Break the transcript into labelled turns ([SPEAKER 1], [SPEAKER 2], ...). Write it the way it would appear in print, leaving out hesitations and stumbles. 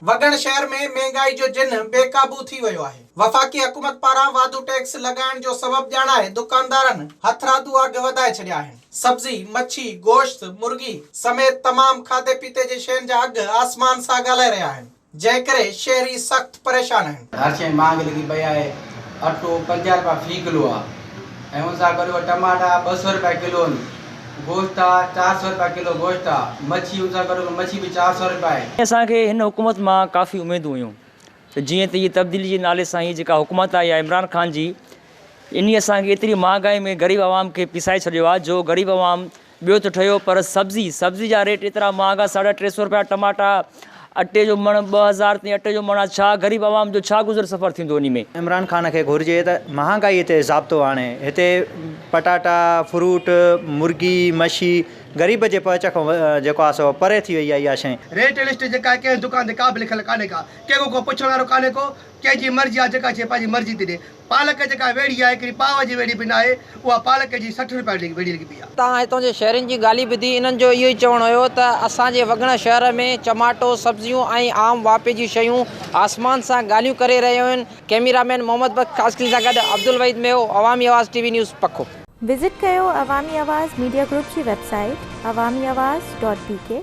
[SPEAKER 1] وڳڻ شهر ۾ مهنگائي جو جن بي قابو ٿي ويو آهي. وفاقي حڪومت پاران واڌو ٽيڪس لڳائڻ جو سبب ڄاڻائي دڪاندارن هٿرادو اگهه وڌائي ڇڏيا آهن. سبزي، مڇي، گوشت، مرغي سميت تمام کاڌي پيتي جي شين جا اگهه آسمان سان ڳالهائي رهيا آهن، جنهن ڪري شهري سخت پريشان آهن.
[SPEAKER 2] هر شيء مهانگي لڳي پئي آهي، اٽو 50 رپيا في ڪلو آهي ۽ ان سان گڏ ٽماٽا 200 رپيا ڪلو آهن. گوشت آ 400 رپيا ڪلو گوشت آ مڇي ان سان گڏو گڏ مڇي به 400 رپيا آهي.
[SPEAKER 3] اسان کي هن حڪومت مان ڪافي اميدون هيون ته جيئن ته هي تبديلي جي نالي سان هي جيڪا حڪومت آئي آهي عمران خان جي انهي اسان کي ايتري مهانگائي ۾ غريب عوام کي پيسائي ڇڏيو آهي جو غريب عوام ٻيو ته ٺهيو پر سبزي سبزي جا ريٽ ايترا مهانگا ساڍا ٽي سو رپيا ٽماٽا اٽي جو مڻ 2000 تائين اٽي جو مڻ آ ڇا غريب عوام جو ڇا گذر سفر ٿيندو انهي ۾.
[SPEAKER 4] عمران خان کي گهرجي ته مهانگائي تي ضابطو آڻي هتي پٽاٽا فروٽ مرغي مڇي غريب جي پهچ کان جيڪو آ سو پري ٿي وئي آ اها شيء.
[SPEAKER 5] ريٽ لسٽ جيڪا آهي ڪنهن دڪان تي ڪا به لکيل ڪانهي ڪا ڪنهن کان ڪو پڇڻ وارو ڪانهي ڪو ڪنهن جي مرضي آ جيڪا شيء پنهنجي مرضي تي ڏي. پالڪ جيڪا ويڙهي آهي هڪڙي پاء جي ويڙهي به ناهي اها پالڪ جي 60 رپيا ويڙهي لڳي پئي آهي.
[SPEAKER 6] تان هتان جي شهرين جي ڳالهي ٻڌي انهن جو اهو ئي چوڻ هيو ته اسان جي وڳڻ شهر ۾ چماٽو، سبزيون ۽ عام واهپي جون شيون آسمان سان ڳالهيون ڪري رهيون آهن. ڪئميرا مين محمد بخش خاصخيلي سان گڏ Abdul Waheed Meho, Awami Awaz T V news, Pakho.
[SPEAKER 7] Visit ڪيو عوامي آواز ميڊيا گروپ جي website Awami Awaz dot B K.